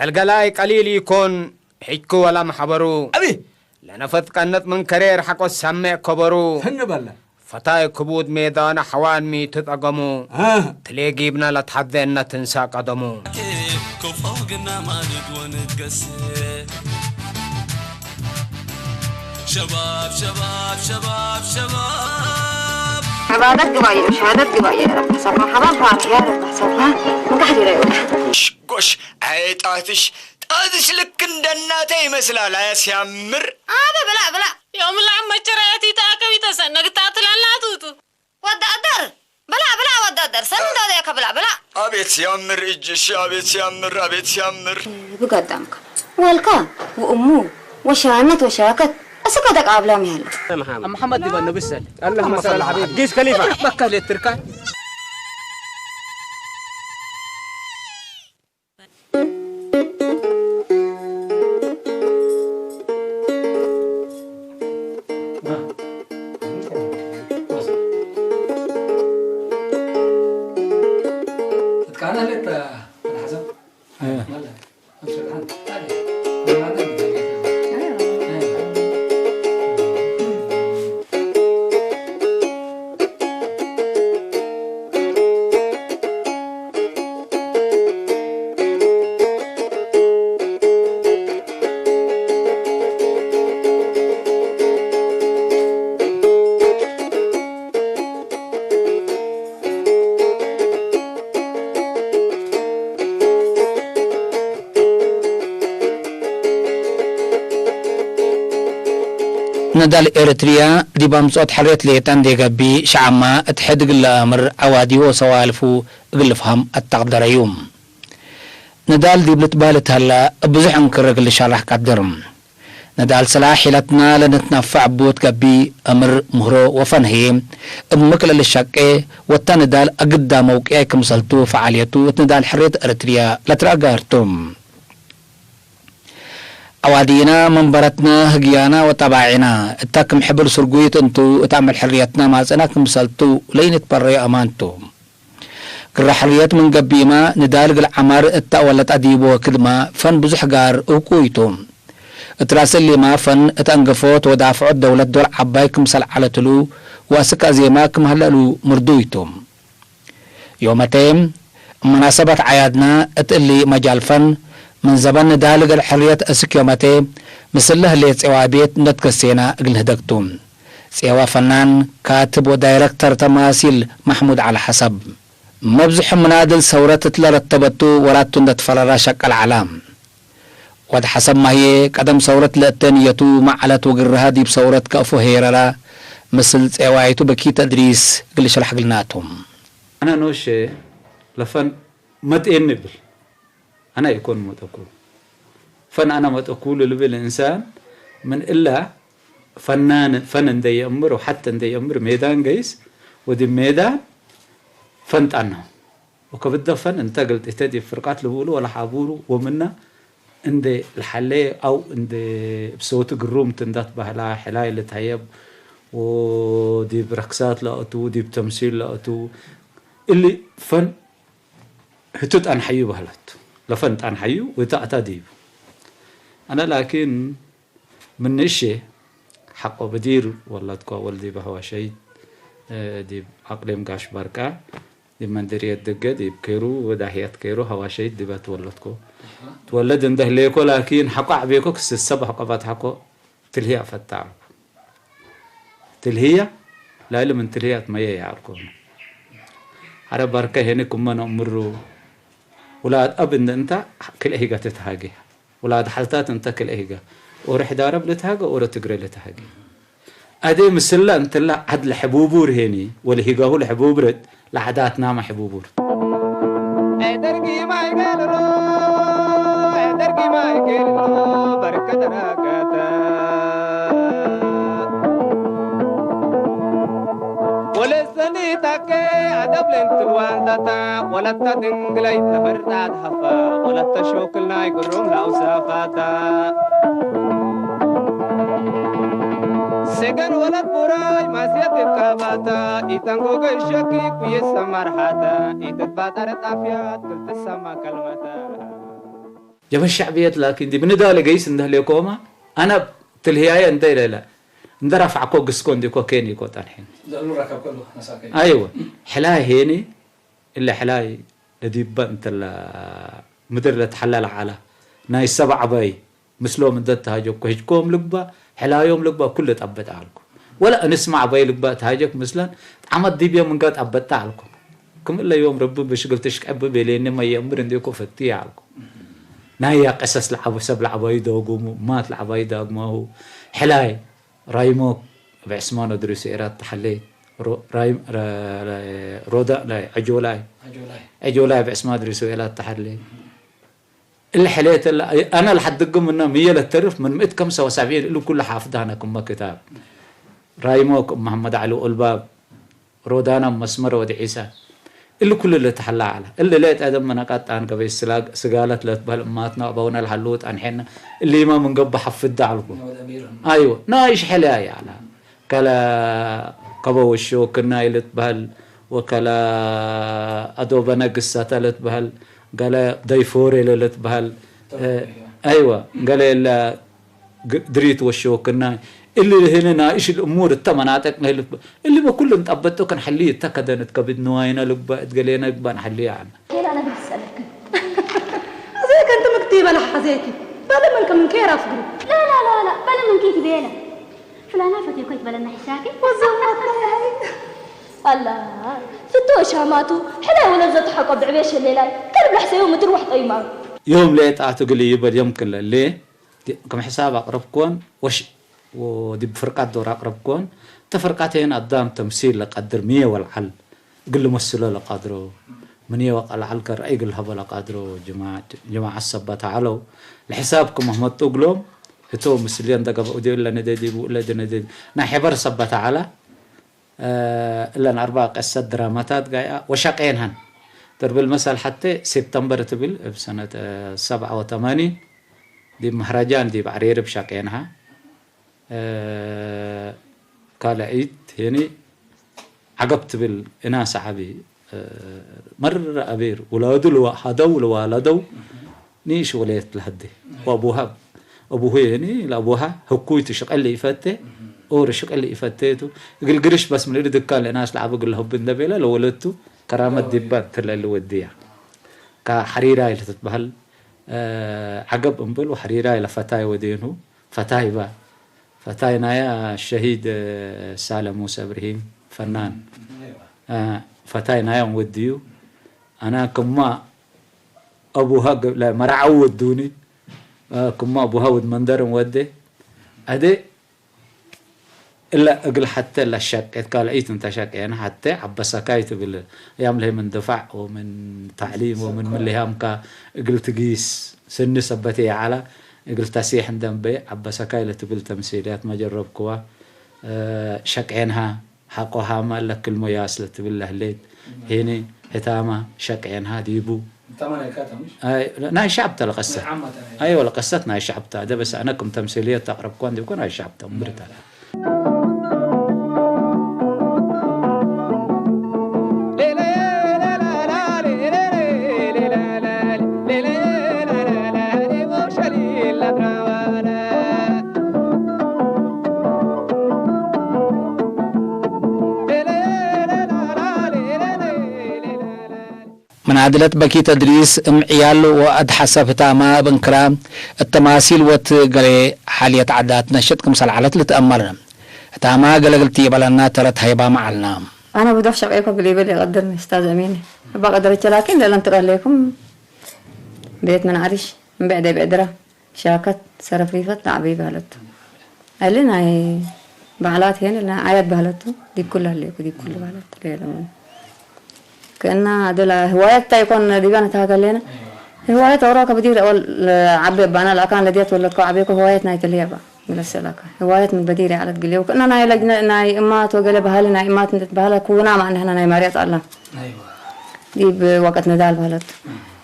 ገልገላይ ቀሊል ይኮን፣ ሒጅኩ ወላ ማሕበሩ። ኣቢ! ለነፈት ቀነጥ ምን ከሬር ሓቆስ ሳሜዕ ከበሩ። ህን በለ። ፈታይ ክቡድ ሜዳ ንሓዋን ሚቱ ጸገሙ። እ። ትሌጊብና ለትሓዘ እነ ትንሳ ቀደሙ። ክፎ ግና ማልድ ወንገስ። ሸባብ፣ ሸባብ፣ ሸባብ፣ ሸባብ። عبادك قبايل وشهادات قبايل، رب حسبها حباب فاتح يا رب حسبها. من قاعد يرى يقول. ጎሽ፣ ኣይ ጣትሽ፣ ጣትሽ ልክ እንደ እናቴ ይመስላል። ኣያ ሲያምር። ኣበ ብላ፣ ብላ። ዮም ላም መቸራያቲ ተኣከቢ ተሰነግታ ትላላ ቱቱ። ወዳደር፣ ብላ፣ ብላ፣ ወዳደር። ሰን እንደ ወዲያ ከብላ፣ ብላ። ኣቤት ሲያምር እጅሽ፣ ኣቤት ሲያምር፣ ኣቤት ሲያምር። ብጋዳምካ። ወልካ፣ ወእሙ፣ ወሸራነት፣ ወሸራከት። እስከ ደቃ ኣብላም ያለ። محمد ديبان نبسل. اللهم صل على حبيب. جيس خليفة. بكا للتركان. ንዳል ኤርትርያ ዲብ ኣምጽኦት ሕርየት ሌጣን ዴገቢ ሸዓማ እት ሕድግ ለአምር ዐዋዲዎ ሰዋልፉ እግል ልፍሃም አተቅደረዩ። ንዳል ዲብ ልትባል እት ሀላ እብ ብዙሕ እንክር እግል ልሸራሕ ቀድር። ንዳል ስላሕ ሒለትና ለንትናፈዕ ቡት ገቢ እምር ምህሮ ወፈን ህዬ እብ ምክል ልሸቄ ወታ ንዳል አግዳ መውቅያይ ክምሰልቱ ፈዓልየቱ እት ንዳል ሕርየት ኤርትርያ ለትረአጋርቱ። ዐዋዲና መንበረትና ህግያና ወጠባዒና እታ ክም ሕብር ስርጉይት እንቱ እት አምዕል ሕርየትና ማጽእና ክምሰልቱ ለኢንትበረዩ አማንቱ። ግረ ሕርየት ምን ገቢማ ንዳል እግል ዐማር እታ ወለት አዲቦ ክድማ ፈን ብዙሕ ጋር እውቁይቱ። እት ራስ እሊማ ፈን እት አንገፎት ወዳፍዖት ደውለት ዶል ዐባይ ክምሰል ዐለትሉ ወአስክ አዜማ ክም ሀለሉ ምርዱይቱ። ዮመቴ፣ መናሰበት ዐያድና እት እሊ መጃል ፈን፣ ምን ዘበን ንዳል እግል ሕርየት እስክ ዮመቴ፣ ምስለ ህሌት ጼዋ ቤት ነትገሴና እግል ንህደግቱ። ጼዋ ፈናን፣ ካትብ ወዳይረክተር ተማሲል ማሕሙድ ዐሊ ሐሰብ። መብዝሑ ምናድል ሰውረት እት ለረተበቱ ወራቱ እንደ ትፈረራ ሸቀል ዐላ። ወድ ሐሰብ ማህዬ ቀደም ሰውረት ለእተ ንየቱ መዓለት ወግርሃ ዲብ ሰውረት ከእፎ ሄረራ፣ ምስል ጼዋይቱ በኪት እድሪስ እግል ሽረሕ እግልናቱ። አነ ኖሼ ለፈን መጥኤኒ እብል። አነ ኢኮን መጠኩ። ፈን አነ መጠኩ ልልብል እንሳን ምን እላ ፈናን ፈን እንደ የእምር ወሐት እንደ የእምር ሜዳን ገይስ ወዲ ሜዳን ፈንጣና። ወከብደ ፈን እንተ ገልጢተ ዲብ ፍርቃት ልብሉ ወለሓቡሩ ወምና እንዴ ለሐሌ አው እንዴ እብ ሰውት ግሩምት እንዳትበህላ ሕላይ ልትሀየብ ወዲብ ረክሳት ለአቱ፣ ዲብ ተምሲል ለአቱ፣ እሊ ፈን ህቱ ጣንሐዩ በህለት። ለፈን ጣንሐዩ ወተአታ ዲቡ። አነ ላኪን ምን ንእሼ ሐቆ በዲር ወለድኮ፣ ወልዲ በሐዋሸይት፣ እ፣ ዲብ አቅሊም ጋሽ ባርቃ፣ ዲብ መንደርየት ደገ፣ ዲብ ኬሩ ወዳህያት ኬሩ ሐዋሸይት ዲበ ትወለድኮ። ትወለድ እንደ ህሌኮ ላኪን ሐቆ አዕቤኮ ክስሰብ ሐቆ ባትሐኮ ትልህያ ፈታ አልኩ። ትልህያ ላይል ምን ትልህያ ትመየ ያልኮ። ሐረ ባርከ ሄኒ ኩመ ነእምሩ ውላድ አብ እንደ እንታ ክልኤ ሂጋ ትትሃጌ። ውላድ ሐልታት እንተ ክልኤ ሂጋ። ኦሮ ሕዳረብ ልትሃገ፣ ኦሮ ትግረ ልትሃገ። አዴ ምስላ እንትላ ዐድ ለሕቡቡር ሄኒ፣ ወለሂጋሁ ለሕቡብርት፣ ለዐዳትናመ ሕቡቡር። ኤደርጊ ማይ ገርሮ፣ ኤደርጊ ማይ ገርሮ፣ በርከ ደረገተ። ወለሰኒ ታከ አደብ ለንትልዋንታታ፣ ወለተ ድንግለይ ተፈርዳት ሀፋ፣ ወለተ ሾክል ናይ ግሩም ላውሳፋታ። ሰገን ወለት ቡራይ ማስየት ካባታ፣ ኢተንጎገ ሸኪ ኩየሰ መርሓታ፣ ኢትትባጠረ ጣፍያት ክልትሰማ ከልመታ። ጀበ ሸዕብየት ላኪን ዲ ብንዳለ ገይስ እንደህሌኮማ ኣነ ትልህያየ እንተ ኢለለ እንደ ራፋዕኮ ግስኮ እንዲኮ ኬን ይኮ ጠንሒን። ዘእሉ ረከብ ከሉ ነሳከይ። ኣይወ ሕላይ ሄኒ እለ ሕላይ ለዲበ እንተላ ምድር ለተሓላለ ዓላ ናይ ሰብዓ ባይ ምስሎም እንደ ተሃጀኮ ህጅኮም ልግባ ሕላዮም ልግባ ኩለ ጣበጣ ኣልኩ። ወላ እንስማዕ ባይ ልግባ ተሃጀክ ምስለን ጣመት ዲብዮም እንጋ ጣበጣ ኣልኩ። ክምለዮም ረቢ ብሽግል ትሽቀብ ቤሌኒ መየምር እንዲኮ ፈቲ ኣልኩ። ናያ ቀሰስ ለዓቡ ሰብ ለዓባዩ ዳጉሙ ማት ለዓባዩ ዳግማሁ ሕላይ ራይሞክ ብዕስማኖ ድሪሱ ኤራት ተሓሌ ሮ- ራይም- ረ- ረ- ሮዳ ናይ ዕጆላይ ኣጆላይ። ዕጆላይ ብዕስማ ድሪሱ ኤላት ተሓሌ እለ ሕሌት እለ ኣነ ለሓድግም እና ምየ ለተርፍ ምን ምእት ከምሳ ወሰብዒን እሉ ኩሉ ሓፍዳነ ክመ ክታብ ራይሞክ መሐመድ ዓሊ ኦልባብ ሮዳና መስመር ወዲ ዒሳ እሊ ኩሉ ለተሐላ ዓላ እሊ ሌጥ ኣደም መነቃጣን ገበይ ስላግ- ስጋለት ለትበህል እማትና ኣባውና ለሃልውት ኣንሐና እሊማ ምን ገባ ሐፍዳ ዓልኩ። ወደ አሚር አይወ ናይሽ ሐለያ ያላ ከላ ከበ ወሾ ክናይ ለትበህል ወከላ ኣዶ በነግሳታ ለትበህል ገለ ደይፎሬ ለለትበህል እ፣ አይወ ገለ የለ ግ- ድሪት ወሾክና እሊ ህነ ናእሽ الأمور እተ መናጠቅ ነህልፍ እሊ በኩል እንጠበጦ ከን ሐሊ እተ ከደን እት ከብድ ንዋይነ ልግባ እት ገሌነ ልግባ ንሐሊ ያዕና ሌላ ነገር ትሰለክን زي كنت مكتي بلا حزيكي بلا من كم كير أفقري لا لا لا لا بلا من كيف بيلا فلانة فتي كويت بلا نحساكي وزمت لي هاي الله فتو شاماتو حلا ولا زت حقب عبيش الليلة كرب لحسيو متروح طيمان يوم ليت آتو قلي يبل يمكن للي كم حساب أقربكون وش ودي بفرقات دور أقربكون تفرقاتين أدام تمثيل لقدر مية والعل قل مسلو لقدرو من يوقع العل كرأي قل هبل قدرو جماعة جماعة السبت علو لحسابكم محمد تقلوم هتو مسلين دقب أودي إلا ندي دي بو إلا دي ندي نا حبر سبت على እለን ኣርባ ቀሰት ድራማታት ጋይኣ ወሻቀየንሃን ተርብል መሳል ሓተ ሴፕተምበር ትብል እብ ሰነት ሰብዓ ወተማኒን ዲብ ማህራጃን ዲብ ዓሬርብ ሻቀየንሃ ካልኣይት ሄኒ ዓገብ ትብል እና ሰዓቢ መረ ኣቤር ውላዱ ልዋ ሃደው ልዋለደው ኒሽ ወለየት ለሀዴ ወአቡሃ አቡሁ የኒ ለአቡሃ ህኩይ ትሽቀል ይፈቴ ኦር ሽቀል ይፈቴቱ እግል ግርሽ በስ ምን እድ ድካን ለናስ ለዓብ እግል ለሀብ እንደ ቤለ ለወለቱ ከራመት ዲባ ትለል ወድያ ካ ሐሪራይ ለትትበህል ዓገብ እምብል ወሐሪራይ ለፈታይ ወዴኑ ፈታይ ባ ፈታይ ናያ ሸሂድ ሳለ ሙሰ እብርሂም ፈናን ፈታይ ናዮም ወድዩ ኣና ክማ አቡሃ መርዓዊ ወዱኒ ክማ አቡሃ ወድ መንደርን ወደ አደ እላ እግል ሐተ ለሸቄት ካልአይት እንተ ሸቄን ሐተ ዐበሰካይ ትብል ያም ለህ ምን ድፋዕ ወምን ታዕሊም ወምን ምልሃምካ እግል ትጊስ ስኒ ሰበት የዓላ እግል ተሲሕ እንደንበ ዐበሰካይ ለትብል ተምሲልያት መጀረብክዋ ሸቄንሃ ሐቆ ሃማ ለክልሞ ያስ ለትብል ለህሌት ሄኒ ህታማ ሸቅዔንሃ ዲቡ። ናይ ሸዕብ ተለቀሰት። ኣይወ ለቀሰት ናይ ሸዕብ ታ ደበሰ ኣነ ክም ተምሲልየት ኣቅረብኳ እንዲብኮ ናይ ሸዕብ ተምርታ። ምን ዓድለት በኪት እድሪስ እም ዕያል ወአድሐሰ ህታማ እብ እንክራ እት ተማሲል ወእት ገሌ ሐልየት ዓዳት ነሽጥ ክምሰል ዐለት ልትአመር። ህታማ ገሌ እግል ቲበለና ተረት ሀይባም ዐልነ። አነ ብዶሕ ሸቄኮ እግል ኢብል ኢቀድር ኡስታዝ አሚን። እበ ቀደረቼ ላኪን ለእለን ትረሌኩም ቤት ምን ዐሪሽ እምቤዕ ደብዕ ድራ። ሻከት ሰረፍሪፈት ለዐበዩ በህለቱ። እሊ ናይ በዓላት ሄን ናይ ዓያት በህለቱ ዲብ ኩሉ ህሌኩ ዲብ ኩሉ በህለት ሌለ ክእና እድላ ህዋየት ታይ ኮን ዲበ ነትሃከ ሌነ ህዋየት ኦሮ ከብዲር ኦል ዓቢ ባና ለአካን ለዲያት ወለድኮ ዓቤኮ ህዋየት ናይ ትልየ ባ ግለሰ ለካ ህዋየት ምን በዲር ያለት ግሌው ክእና ናይ ለጅነ ናይ እማት ወገለ ባህሊ ናይ እማት እንድት ባህለ ኩና ማዕነህና ናይ ማርያት አላ ዲብ ወቀት ነዳል በህለቱ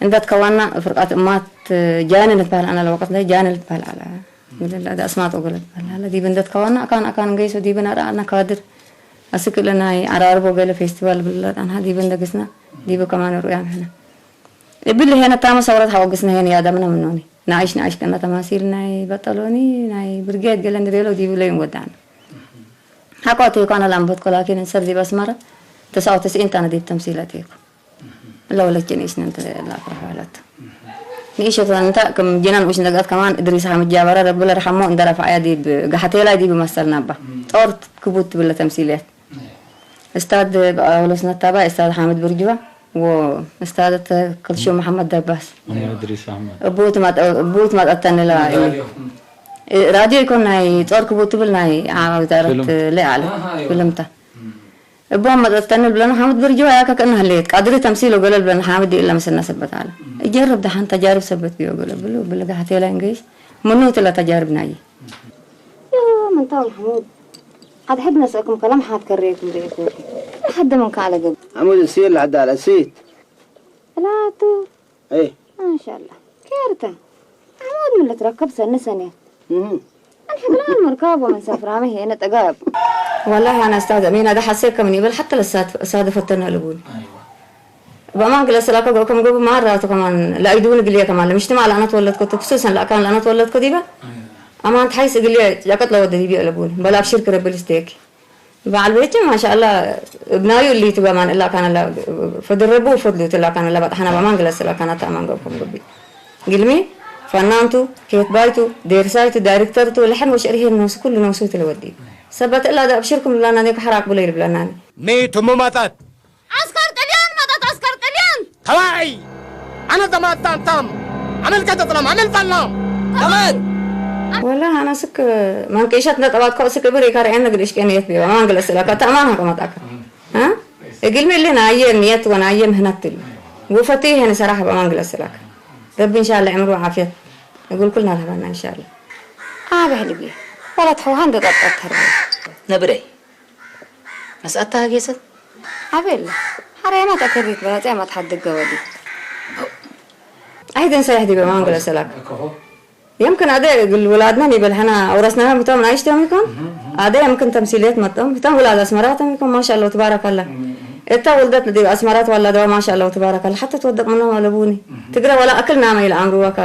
እንደ ትከዋና ፍርቃት እማት ጃነ ልትበህል አና ለወቀት ላይ ጃነ ልትበህል አላ ግለላ ደ አስማጦ ገለት በህል አላ ዲብ እንደ ትከዋና አካን አካን እንገይሶ ዲብ ናዳ አና ካድር አስክለ ናይ አራርቦ ገለ ፌስቲቫል ብለላ ጣንሃ ዲብ እንደ ግስና ዲብ ከማን ሩያ ምህና እብል ሄነ ታመ ሰውረት ሐወግስና ሄን ያዳምና ምኖኒ ንኣሽ ንኣሽ ቀና ተማሲል ናይ በጠሎኒ ናይ ብርጌድ ገለ ንቤሎ ዲብለይን ወዳን ሓቋ ተይኳና ላምቦት ኮላኪን ሰብ ዲብ ኣስመራ ተሳው ተስኢን ታነ ዲብ ተምሲለት ይኩ ለወለች ንእሽ ነንተ ላፍራ ሓለት ንእሽ ተንታ ከም ጀናን ኡሽ ነገት ከማን እድሪስ ሓምድ ጃበራ ረብለ ረሓሞ እንደ ረፋያ ዲብ ጋሓቴላ ዲብ መሰል ናባ ጦር ክቡት ብለ ተምሲለት እስታድ ጳውሎስ ነታባ እስታድ ሓምድ ብርጅባ ወ እስታድ ተክልሹ መሓመድ ደባስ እሞ እድሪስ ኣሕመድ እቡት ማጠ እቡት ማጠተንላ ራዲዮ ይኮን ናይ ጾር ክቡ ትብል ናይ ዓባብ ዛረት ለይ ኣለ ፍልምታ እቦ መጠተን ብለና ሓሙት ብርጅዋ ያካ ከእና ህለየት ቃድሪ ተምሲሎ ገለል ብለና ሓምድ ኢላ መሰና ሰበት ኣለ እጀርብ ደሓን ተጃርብ ሰበት ቢዮ ገለ ብሉ ብልጋ ሓቴላ እንግሊዝ ምኑ ትላ ተጃርብ ናየ يا من طال حمود. قد حد نسأكم كلام حاد كريكم ريكوكم. لحد من كان لقب. عمود السيل لحد على السيت. لا تو. ايه. ما شاء الله. كيرتا. عمود من اللي تركب سنة سنة. مهم. الحق لا المركب ومن سفرة ما هي نتقاب. والله أنا أستاذ أمين هذا حسيت كم يبل حتى لسات ساد فتنا لبون بأمان قلت لك أقول كم قبل مرة كمان لا يدون قليه كمان مش تمال أنا تولدت كنت خصوصا لا كان أنا تولدت كنت أمان تحيس قليه جاكت لو ودي بيقلبون بلا أبشر كرب الستيك بعد بيتي ما شاء الله ابنايو اللي تبى من إلا كان لا فدربوا فضلوا إلا كان لا بطحنا بأمان قلت لك أنا تأمان قبل كم قبل قلمي فنانتو كيت بايتو ديرسايتو دايركتورتو لحن وش إرهي الناس كل ناس وتلودي سبت إلا ده أبشركم لنا نيك حراق بليل بلنا ሜቱ ምማጣት ዓስከር ጥልያን መጠጥ ዓስከር ጥልያን ተባዒ ኣነ ተማጣንታም ኣመልከተጥላም ኣመልጣላም ተመን ወላ ኣነ ስክ መንቀሻት ነጠባት ኮ ስክ ብር ይካር ያን ግልሽ ቀን የት ቢባ ማን ግለስ ለካ ተማን ሀቀ መጣካ እ እግል ምን ልን አየ ንየት ወን አየ ምህነት ትል ወፈቲ ይሄን ሰራህ በማን ግለስ ለካ ረቢ ኢንሻአላ ዕምሩ ዓፊየት እግል ኩልና ለባና ኢንሻአላ አበህል ቢ ወላ ተሐዋሃን ደጣጣት ተርቢ ነብረይ መስኣታ ጌሰት ኣበል ሓረያማ ተከሪት በላጽያ ማትሓድገ ወዲ ኣይደን ሳይሕ ዲበ ማን ግለስ ለካ يمكن هذا الولادنا نبل حنا أورثناها متوم نعيش تام يكون هذا يمكن تمثيليات متوم متوم ولاد أسمرات يكون ما شاء الله تبارك الله إتا ولدت لدي أسمرات ولا دوا ما شاء الله تبارك الله حتى تودق منهم على بوني تقرا ولا أكلنا ما يلعن رواك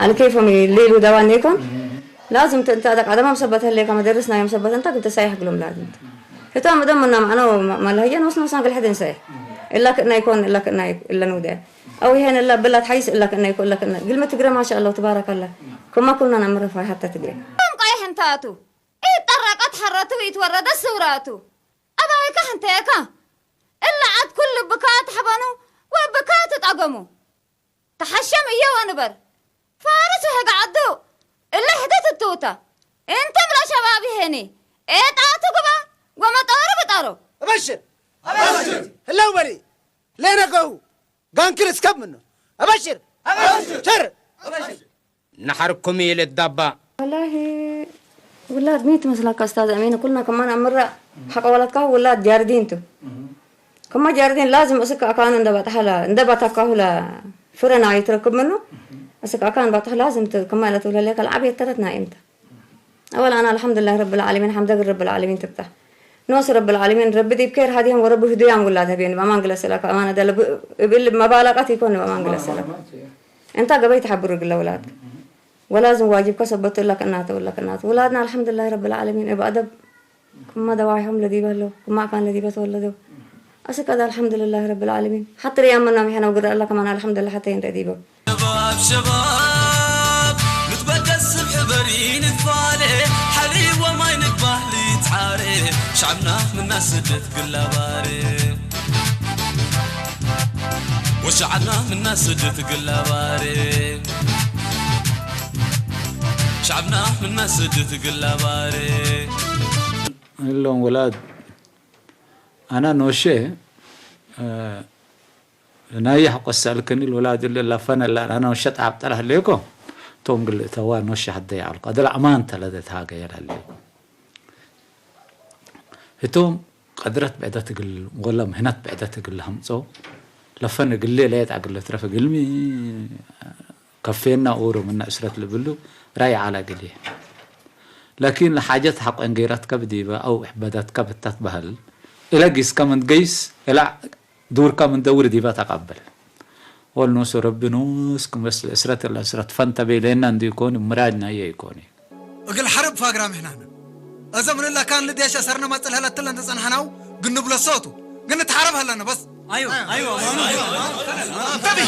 على كيفهم الليل ودوا نيكون لازم تنت هذاك عدم مثبت هليك ما درسنا يوم مثبت أنت كنت سايح قلهم لازم هتوم مدام منا معنا ما لهجنا وصلنا وصلنا كل حد نسايح إلا كنا يكون إلا كنا إلا نودع أو هنا إلا بلا تحيس إلا كنا يكون إلا كنا قل ما تقرا ما شاء الله تبارك الله كما كنا نمر في حتى تقرا ም ቀይሕ እንታቱ ኢጠረቀት ሐረቱ ኢትወረደ ስውራቱ ኣባይካ ሕንተየካ እላ ዓት ኩሉ ብካ ትሕበኑ ወብካ ትጠገሙ ተሓሸም እየ ወንበር ፋርስ ሕግ ዓዱ እለ ሕደት እትውታ እንተ ብላ ሸባብ ይሄኒ ኤጣቱ ግባ ወመጠወሩ ብጠሩ أبشر أبشر هلا وبري لينا قو قانكر اسكب منه أبشر أبشر شر ንሓርኩም ኢለ ዳባ والله ውላድ ምን ትመስላካ استاذ أمين ኩልና ከማን ኣምራ ሓቀ ወላድካ ውላድ ጃርዲን ቱ ከማ ጃርዲን ላዝም እስክ ኣካኑ እንደ ባጣሐላ እንደ ባታካሁላ ፍረና ይትረክብ ምኑ እስክ ኣካን ባጣሕ ላዝም ከማ ለትብለለካ ለዓብ የተረትና ኢምታ أول أنا الحمد لله رب العالمين حمدك رب العالمين تبتح نوس رب العالمين رب ديب كير هاديهم ورب هديهم ولا تبين بأمان قلس لك أمانة دل بال مبالغة يكون بأمان قلس لك أنت قبيت حبر قل أولاد ولازم واجب كسبت لك أنات ولا كنات ولادنا الحمد لله رب العالمين إبقى أدب كما دواعيهم الذي بلو كما كان الذي بتولدوا أسك هذا الحمد لله رب العالمين حتى ريام منا محنا وقرأ الله كمان الحمد لله حتى ينتهي ديبه شباب شباب نتبدل السبح برين تفالي حليب وما ينقبه لي تعاري شعبنا منا سدت قلباري وشعبنا منا سدت قلباري شعبنا منا سدت قلباري اللون ولاد أنا نوشي أه نايح قصة الكنيل ولا دل لا فن لا أنا وشت عبد الله ليكو توم قل توا نوشي حد يعلق هذا الأمان تلذت هاجا يلا ليكو هتوم قدرت بعدت قل ولا مهنت بعدت قل همصو لفن قل لي لا يتعقل ترف قلمي كفينا أورو من أسرة لبلو راي على قلي لكن لحاجات حق أنجيرات كبديبة أو إحبادات كبتات بهل إلا قيس كمن قيس إلا دور كمن دور ديبة تقبل ወልኖሶ ረቢ ንስ ክመስል እስረት ለእስረት ፈንተ ቤለና እንዲ ይኮን ምራድ ናየ ይኮን። እግል ሐርብ ፋግራም ይሕናነ። እዘም ንላካን ልድያሽ ኣሰርነ ማጽል ሀለትለን ተጸንሐናው ግን ንብለሶቱ ግን ንትሓረብ ሀለነ በስ። ايوه ايوه እንተቢ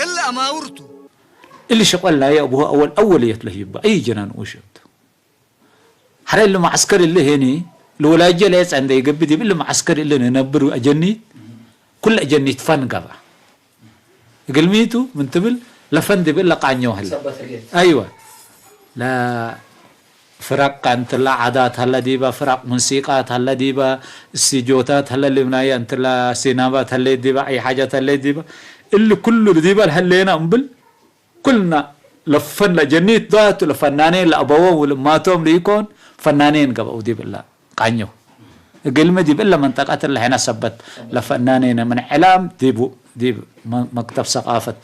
እለ ኣማውርቱ اللي شغل لا يا ابوه اول اوليت له يبا اي جنان وشمت. حري اللي معسكر اللي هني الولاجه لا يسعند يقبد يبقى اللي معسكر اللي ننبر اجنيت. كل اجنيت فن قبع. قلميتو من تبل لفند بلا قانيو هلا. ايوه. لا فرق انت لا عادات هلا ديبا فرق موسيقات هلا ديبا استديوهات هلا اللي منايا انت لا سينمات هلا ديبا اي حاجات هلا ديبا اللي كله ديبا هلينا امبل كلنا لفن لجنيت ذات لفنانين لأبوه ولماتهم ليكون فنانين قبل ديب الله قانيو قلمة ديب الله منطقة اللي هنا سبت لفنانين من علام ديبو ديب م- مكتب ثقافة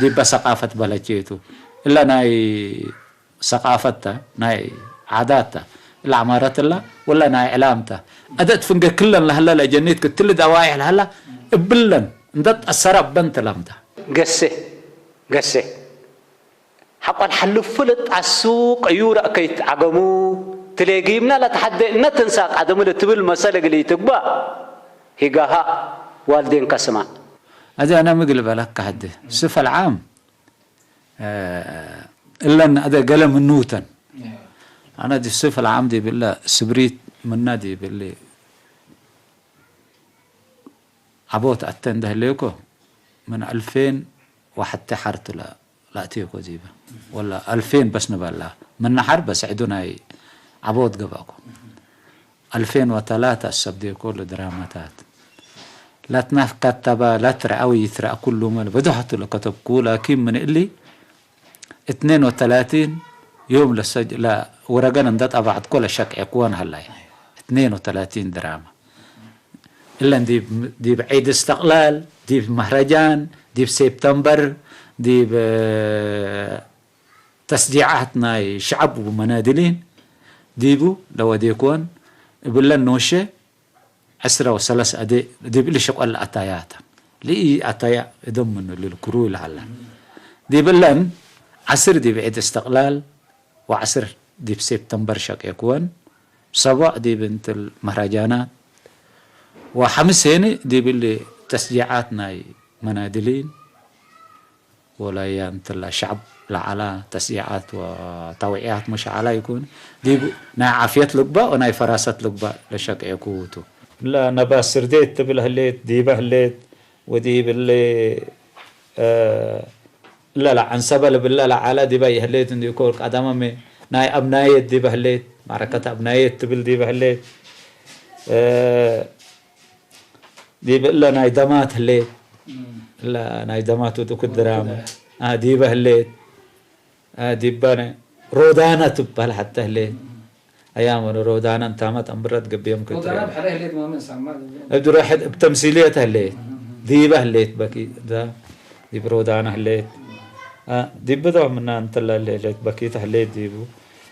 ديب ثقافة بلجيتو إلا ناي ثقافة ناي عادات إلا عمارة الله ولا ناي علامته أدت فنجا كلن لهلا لجنيت كتل دوايح لهلا إبلن ندت السراب بنت لامته ገሴ ገሴ ሓቋል ሓልፍ ፍልጥ ኣሱ ቀዩ ረእከይት ዓገሙ ትሌጊምና ለተሓደ እነ ትንሳ ቃደሙ ለትብል መሰል እግል ይትግባእ ሂጋሃ ዋልዴን ከስማ أدي أنا مقلب لك هدي الصفة العام آه، إلا أن أدي قلم النوتن أنا دي الصفة العام دي بالله سبريت منا دي بالله عبوت أتن ده ليكو من ألفين وحتى حرت لا لا تيكو زيبا ولا ألفين بس نبلا من نحر بس عدنا عبوت قباكو ألفين وثلاثة السبدي كل درامتات لا تناف كتبا لا ترى أو يترى كل مال بدحت لكتب كولا كم من اللي اثنين وثلاثين يوم للسج لا ورقنا ندت أبعد كل شك يكون هلاي اثنين وثلاثين دراما إلا دي دي بعيد استقلال دي مهرجان دي سبتمبر دي تشجيعات ناي شعب ومنادلين ديبو لو ديكون بلن نوشه عسرة وثلاث أدي ديب اللي شقل أتاياتا لي أتايا إدم من للكرو لعلا ديب اللن عسر ديب عيد استقلال وعسر ديب سبتمبر شق يكون سبع ديب انت المهرجانات وحمس هني ديب اللي تشجيعات ناي منادلين ولا ينتلا شعب لعلا تشجيعات وتوعيات مش على يكون دي ناي عافية لقبة وناي فراسة لقبة لشك يكوتو لا نبا سرديت تبل هليت ديبه هليت وديب اللي آه لا لا عن سبل بالله لا على ديبا يهليت اندي كور قدامه من ناي أبنايت ديبه هليت معركة أبنايت تبل ديبه هليت آه ديب إلا ناي دمات هليت إلا ناي دمات ودوك الدرام آه ديبه هليت آه ديبانه رودانا تبال حتى هليت أيام ودو رودانا انتامت أمبرت قبيهم كتير ودانا بحريه ليت ما من سامع ابدو راحت بتمثيلية هليت ديبه هليت بكي دا ديب رودانا هليت آه ديب بدو منا انتلا هليت بكي تهليت ديبو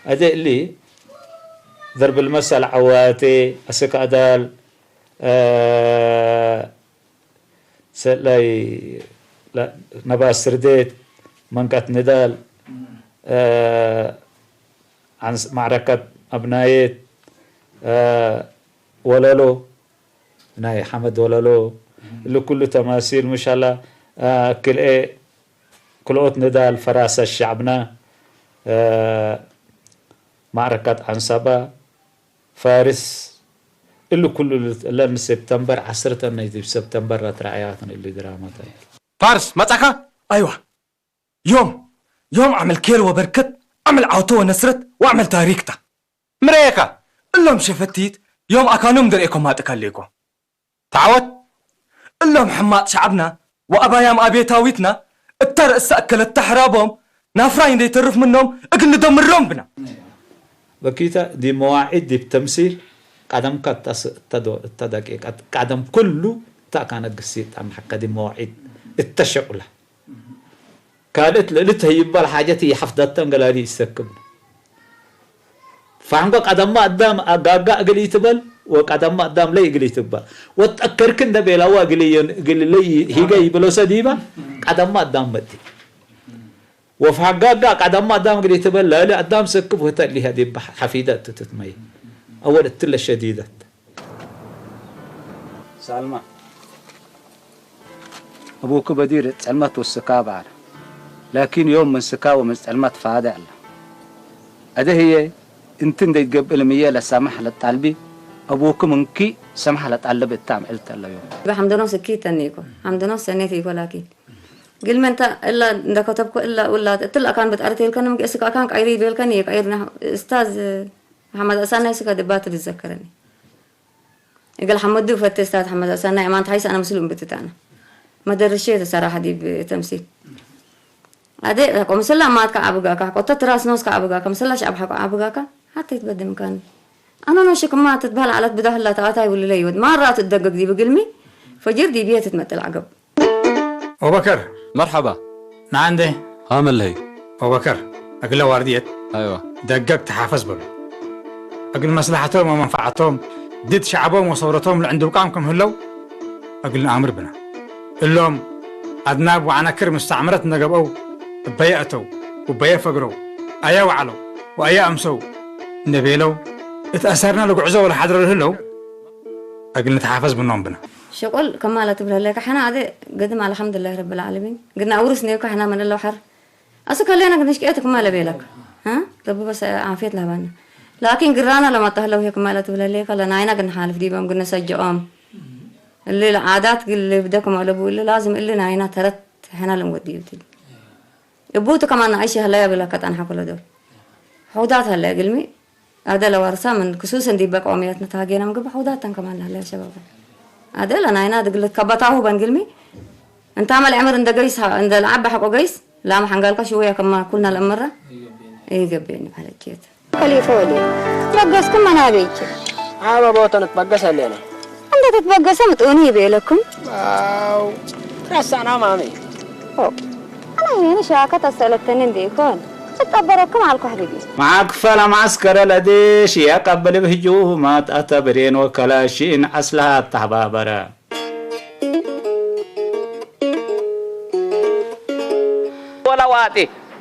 أدي اللي ضرب المثل عواتي أسك أدال آه سلي لا نباس سرديت منقت ندال آه عن س- معركة أبنايت آه ولولو ناي حمد ولولو اللي كله تماثيل مش الله آه كل إيه كل أوت ندال فراسة شعبنا آه معركة عنصبة فارس اللي كله لن سبتمبر عسرة نيدي بسبتمبر رات رعياتنا اللي درامتها ፋርስ መጻኻ ኣይዋ ዮም ዮም ዓመል ኬር ወበርከት ዓመል ዓውቶ ወነስረት ወዓመል ታሪክታ ምረየካ እሎም ሸፈቲት ዮም ኣካኖም ደርእኮም ማጥካ ሌኮ ተዓወት እሎም ሕማጥ ሸዓብና ወኣባያም ኣቤታዊትና እታ ርእሳ እከለት ተሕራቦም ናፍራይ እንደይተርፍ ምኖም እግል ንደምሮም ብና በኪታ ዲ መዋዒድ ዲ ተምሲል ቃደምካ እታ ደቂቃት ቃደም ኩሉ እታ ካነ ግሲጣን ሓካ ዲ መዋዒድ እተሸቁላ ካልእት ልእልት ህይባል ሓጀት ይሓፍዳተን ገላዲ ይሰክብ ፋንጎ ቀደማ ኣዳም ኣጋጋ እግል ይትበል ወቀደማ ኣዳም ለይ እግል ይትባ ወጠከርክ እንደ ቤላዋ እግል እየ- እግል ለይ ሂገ ይብሎ ሰዲባ ቀደማ ኣዳም መዲ ወፍሓጋጋ ቀደማ ኣዳም እግል ይትበል ለሊ ኣዳም ሰክብ ወተሊሃ ዲባ ሓፊደ እትትትመይ ኣወል እትለ ሸዲደት ሳልማ أبوك بدير ጸልማት ወስካ በዓል ላኪን ዮም ምን ስካ ወምን ጸልማት ፋደ ኣላ። ኣደ ህየ እንት እንደይትገብእ ልምየ ለሳማሕ ለጣልቢ ኣቡክ ምንኪ ሰማሕ ለጣልብ እታ ኣምዕል ተለዮ። ሐምደኖስ እኪ ተኒኮ ሐምደኖስ ሰኔት ይኮ ላኪን ግልመንታ እላ እንደከተብኮ እላ ውላ እትላ ካን ብጣርት የልከን ምክ እስካ ካን ቀይሪ ይበልከን ይቀይርና እስታዝ መሐመድ አሳና እስካ ድባት ትዘከረኒ እገል ሐመዱ ፈተ እስታዝ ሐመድ አሳና ማንት ሐይስ አና ምስሉ እምብትታና መደርሼ ተሰራሐ ዲብ ተምሲል ኣደ ቆምስላ ማትካ ኣብጋካ ቆተ ትራስ ኖስካ ኣብጋካ ምስላ ሻብ ሓቆ ኣብጋካ ሓተይት በድምካን ኣኖ ኖሽ ክማ ትትበሃል ዓለት ብዳህላ ተኣታይ ውልለ ይወድ ማራ ትደገግ ዲብ ግልሚ ፈጅር ዲብየ ትትመጥል ዓገብ ኦበከር መርሐባ ንዓንደ ሃመለይ ኦበከር እግለ ዋርድየት ኣይዋ ደገግ ተሓፈዝ በሉ እግል መስላሓቶም ወመንፈዓቶም ድድ ሸዓቦም ወሰውረቶም ልዕንድብቃም ከም ህለው እግል ንኣምር ብና እሎም ኣድናብ ወዓነክር ምስተዕምረት እንደገብአው እበየ እተው ውበየ ፈግረው ኣየ ዋዕለው ወኣየ ኣምሰው እንደቤለው እቲ ኣሰርና ልጉዕዞ ወለሓድረ ልህለው እግል ንተሓፈዝ ብኖም ብና ሸቆል ከማላ ትብለለካ ሓና ኣደ ገድም ኣልሓምዱላህ ረብል ዓለሚን ግና ኣውርስ ነይካ ሓና መለለው ሓር ኣሱ ከሌና ግን ሽቀት ከማለ ቤለካ ها رب بس عافية لهبانا لكن قرانا لما تهلو هيك ما لا تبلا ليك لا ناينا قلنا حالف ديبهم قلنا سجعهم اللي العادات قل اللي بدكم على بو اللي لازم اللي ناينا ترت حنا لم وديوتي ابوت كمان عايشه هلا يا بلا كتان حقول دول حودات هلا قلمي ኣደ ለዋርሳ ምን ክሱስ እንዲ በቃ ኦምያት ንታሃጌና ምግብ ሐውዳተን ከማን ላለ ሸባባ ኣደ ለናይና ድግለት ከበታሁ በንግልሚ እንታ መል ዕምር እንደ ገይስ እንደ ለዓበ ሐቆ ገይስ ላም ሐንጋልካ ሽወያ ከማ ኩልና ለእምራ ይገብኒ ባለችየት ከሊፈ ወሊ በገስኩም መናበይች ኣበ ቦተን ትበገሰ ኣለና እንደ ትትበገሰ ምጥኡኒ ይቤለኩም ኣው ረሳና ማሚ أنا هنا شاكة تسألتني ديكون اتقبركم على الكحربي معك فلا معسكر لديش يا قبل بهجومات أتبرين وكلاشين أسلحة تحبابرة ወላ ዋጢ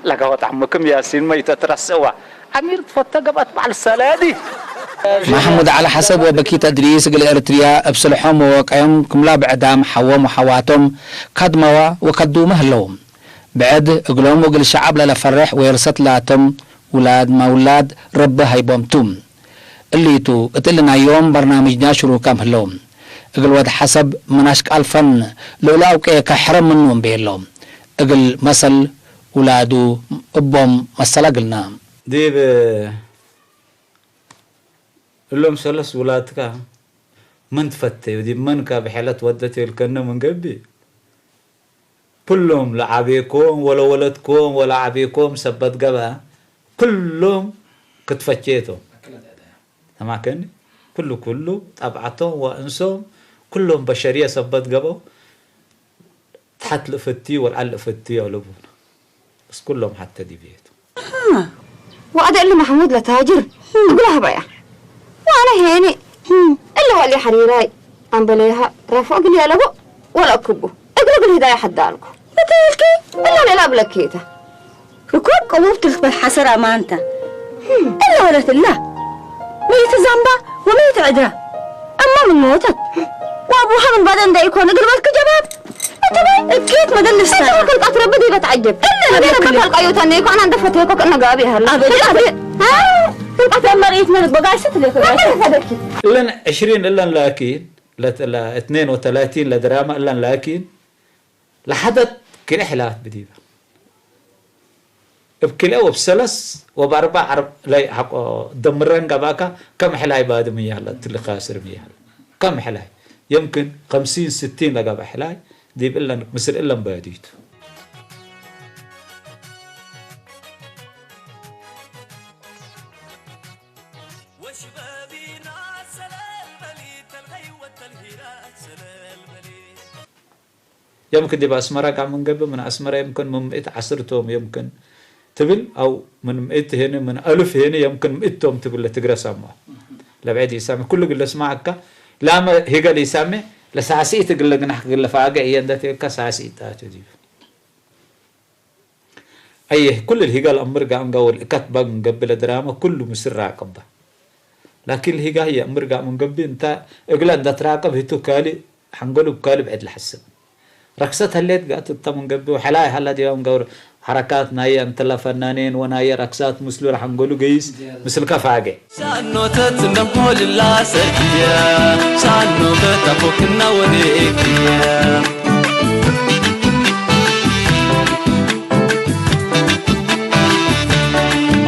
ለጋ ወጣዕምክም ያሲን መይተ ትረስእዋ ኣሚር ትፈተ ገባት በዓል ሰለዲ ማሕሙድ ዓሊ ሓሰብ ወበኪት ኣድሪስ እግል ኤርትርያ እብ ስልሖም ወወቀዮም ክምላ ብዕዳም ሓዎም ወሓዋቶም ካድመዋ ወከዱመ ህለው። ብዕድ እግሎም ወእግል ሸዓብ ለለፈርሕ ወየርሰት ላቶም ውላድ ማውላድ ረቢ ሃይቦም ቱ። እሊቱ እት እሊ ናዮም በርናምጅና ሽሩካም ህለው። እግል ወድ ሓሰብ ምን ኣሽቃል ፈን ልእሉ ኣውቄ ከሕረ ምኑ እምቤሎ። እግል መሰል ውላዱ እቦም መሰላ እግልና። ዲብ እሎም ሰለስ ውላድካ መን ትፈተዩ ዲብ መን ካብ ሕለት ወደት የልከነ ምን ገብእ ኩሎም ለዓቤኮም ወለወለድኮም ወለዓቤኮም ሰበት ገብአ ኩሎም ክትፈቼቶም ተማከኒ ኩሉ ኩሉ ጠብዓቶም ወእንሶም ኩሎም በሸርየ ሰበት ገበው ተሓት ልእፈቲ ወልዓል ልእፈቲ ኣለቡና እስኩሎም ሓተ ዲብየቱ وعد اللي محمود لتاجر أقول لها بيا وأنا هيني اللي ولي حريراي أم بليها رفع أقول يا لبو ولا أكبو أقول أقول هدايا حدالكو بتلكي إلا لا بلكيته እኮ ቀወብ ትልክበት ሓሰር ኣማንታ እለ ወለት እላ መይት ዛምባ ወመይት ዕድራ ኣማ ምን ሞተት ወአቡሃ ምን ባደ እንዳ ኢኮን እግል በልክ ጀባብ እትበይ እኬት መደል ልስታ እንተ ወከል ቃት ረቢ ዲበ ተዓጀብ እለ ለበለክ ካልቃዮታ ነይኮ አና እንደ ፈተኮ ከነ ጋቢ ያህል አበደ አበደ ቃት መሬት ነ በጋይሰት ለከ ፈደኪ እለን ዕሽሪን እለን ላኪን ለትላ እትኔን ወተላቲን ለድራማ እለን ላኪን ለሐደት ክልኤ ሕላፍ ብዲበ እብ ክልኤ ወብ ሰለስ ወብ አርባ ዓርብ ላይ ሐቆ ደምረን ገባካ ከም ሕላይ ባድም እያለ ትልካስርም እያለ ከም ሕላይ የምክን ከምሲን ስቲን ለገበ ሕላይ ዲብ እለን ምስል እለን ባዲቱ يمكن دي بأسمرة قام من قبل من أسمرة يمكن من مئة عصر توم يمكن تبل أو من مئة هنا من ألف هنا يمكن مئة توم تبل تقرأ سما ለብዐድ ይሳሜ ኩሉ ግለ ስማዕካ ላመ ሂገል ይሳሜ ለሳስኢት ግለ ግናሕ ግለ ፋገ እየ እንደትካ ሳስኢት ኣቱ ዲብ ኣየ ኩሉ ሂገል ኣምር ጋም ጋወል እከት ባግ ገብ ለድራመ ኩሉ ምስር ራቀባ ላኪን ሂጋ ህየ ኣምር ጋም ገብ እንታ እግለ እንደትራቀብ ህቱ ካልእ ሓንጎሉ ብካልእ ብዕድ ልሓስብ። ረክሰት ህሌት ጋት እታ ምንገብእ ወሐላይ ሀላ ዲባም ገብር ሐረካት ናየ እንተላ ፈናኔን ወናየ ረክሳት ምስሉ ለሐንጎሉ ገይስ ምስል ከፋገ። ሻኖተት ነሆልላ ሰርግየ ሻኖተት ኣፎክና ወዴክየ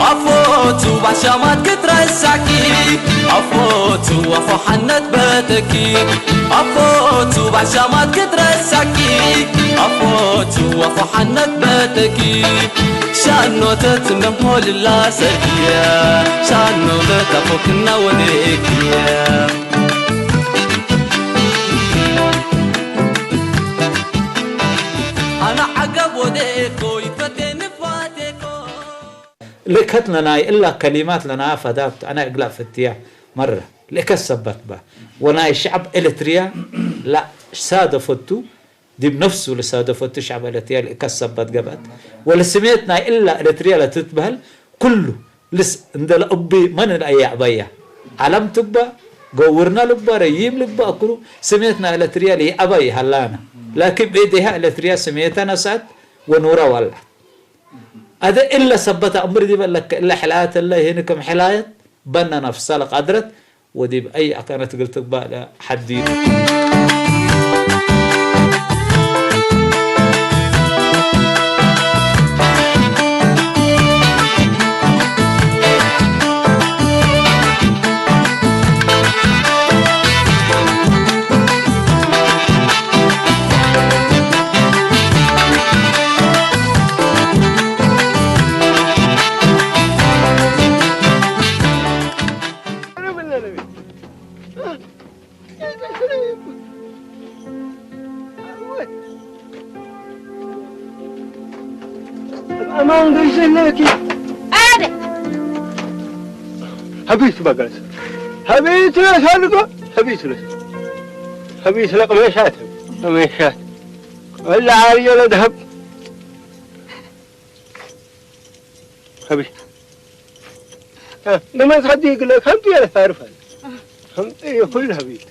ኣፎቱ ባሻማት ክትረሳኪ ኣፎቱ ኣፎ ሓነት በተኪ ኣፎቱ ባሻማት ክትረሳኪ ኣፎቱ ኣፎ ሓነት በተኪ ሻኖተት ነሆልላ ሰርግየ ሻኖተት ኣፎክና ወዴክየ ኣነ ዓገብ ወዴኮ ይፈቴ ንፋቴኮ ልእከት ለናይ እላ ከሊማት ለናያ ፈዳብት አነ እግላ ፍትያ መረ ልእከት ሰበት በ ወናይ ሸዕብ ኤለትርያ ላ ሳደፈቱ ዲብ ነፍሱ ለሳደፈቱ ሸዕብ ኤለትርያ ልእከት ሰበት ገብአት ወለስሜት ናይ እላ ኤለትርያ ለትትበህል ኩሉ ልስ እንደ ለእቢ መን ለአያዕበያ ዓለም ትባ ገውርና ልባ ረይም ልባ እክሩ ስሜት ናይ ኤለትርያ ለይአበይ ሀላና ላኪን ብእዴሃ ኤለትርያ ስሜተ ነስአት ወኑረ ወልዐት አደ እለ ሰበት አእምር ዲበ ለከ እለ ሕላየት እለ ይህን ክም ሕላየት በነ ነፍሰ ለቀድረት ወዲብ አይ አካነት እግል ትግባእ ለሐዲድ። ኣማን ገይሰለኪ ኣደ ሀቢት በጋስ ሀቢት ለሳልጎ ሀቢት ለስ ሀቢት ለቅመሻት ቅመሻት ወላ ዓርዮ ለድሀብ ሀቢት ብመዝሐዲ ግለ ከምቲ የለ ታርፋል ከምቲ የኩል ሀቢት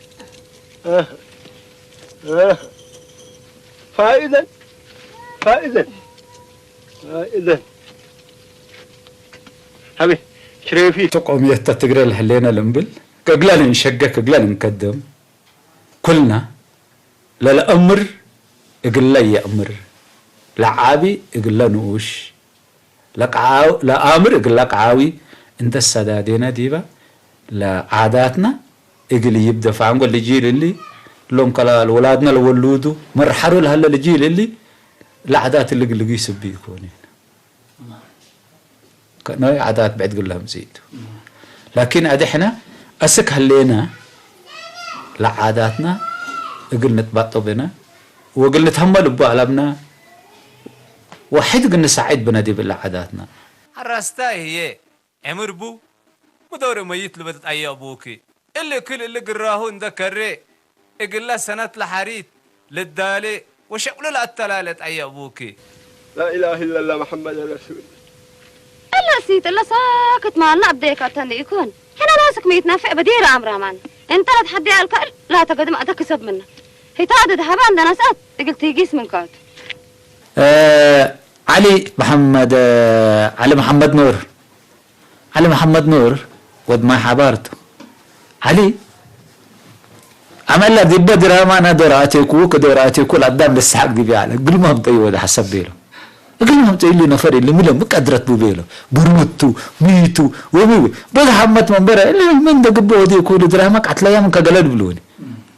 ፋኢዘን ፋኢዘን ፋኢዘን ሀቢት ሽሬፊ ተቆምየተ ትግረ ለህሌነ ልንብል እግለ ልንሸገክ እግለ ልንከድም ኩልና ለለአምር እግለ የእምር ለዓቢ እግለ ንኡሽ ለአምር እግል ለቀዓዊ እንተ ሰዳዴነ ዲበ ለዓዳትና እግል ይብደ ፋንጎ ልጂል እሊ ሎም ከላ ለውላድነ ለወሉዱ መርሐሩ ለሀለ ልጂል እሊ ለዓዳት እሊ ግልጊ ስቢ ይኮን ናይ ዓዳት ብዕድ ግለ ህምጽኢቱ ላኪን አድሕነ አስክ ሀሌነ ለዓዳትና እግል ንትባጦ ብነ ወእግል ንትሀመል እቡ አለብነ ወሕድ እግል ንሳዒድ ብነ ዲብ እለ ዓዳትና። ሐራስታይ ህዬ ዕምር ቡ ምዶር መይት ልብል ጠየቅ ቡኪ። እሊ ክል እሊ ግራሁ እንደ ከሬ እግለ ሰነት ለሐሪት ልዳሌ ወሸቅሉ ለአተላለ ጠየቅ ቡኪ። ላኢላህ ኢለላህ መሐመድ ረሱል። እለ እሲት እለ ሳክት ማልና አብደየካ ተን ኢኮን ሕነ ናስክ መይትናፍዕ በዲር አምራማን እንተ ለትሐደያ አልካ ላተገድም አተክሰብ ምና ሂታድ ድሀባ እንደ ነስአት እግል ቲጊስ ምንካቱ። ዓሊ መሐመድ ዓሊ መሐመድ ኑር ዓሊ መሐመድ ኑር ወድ ማይ ሓባር ቱ። ዓሊ አመላ ዲበ ድራማ ነ ዶር አቴኩ ከዶር አቴኩ ለአዳም ልስሐቅ ዲብ አለ እግል መምጠዩ ወደ ሐሰብ ቤሎ እግል መምጠዩ እሊ ነፈር እሊ ምለ ምቀድረት ቡ ቤሎ ብርሙቱ ሚቱ ወሚዊ በዛ ሐመት መንበረ እሊ ምን ደግበ ወዴኩ ድራማ ቃትለያ ምን ከገለድ ብልውኒ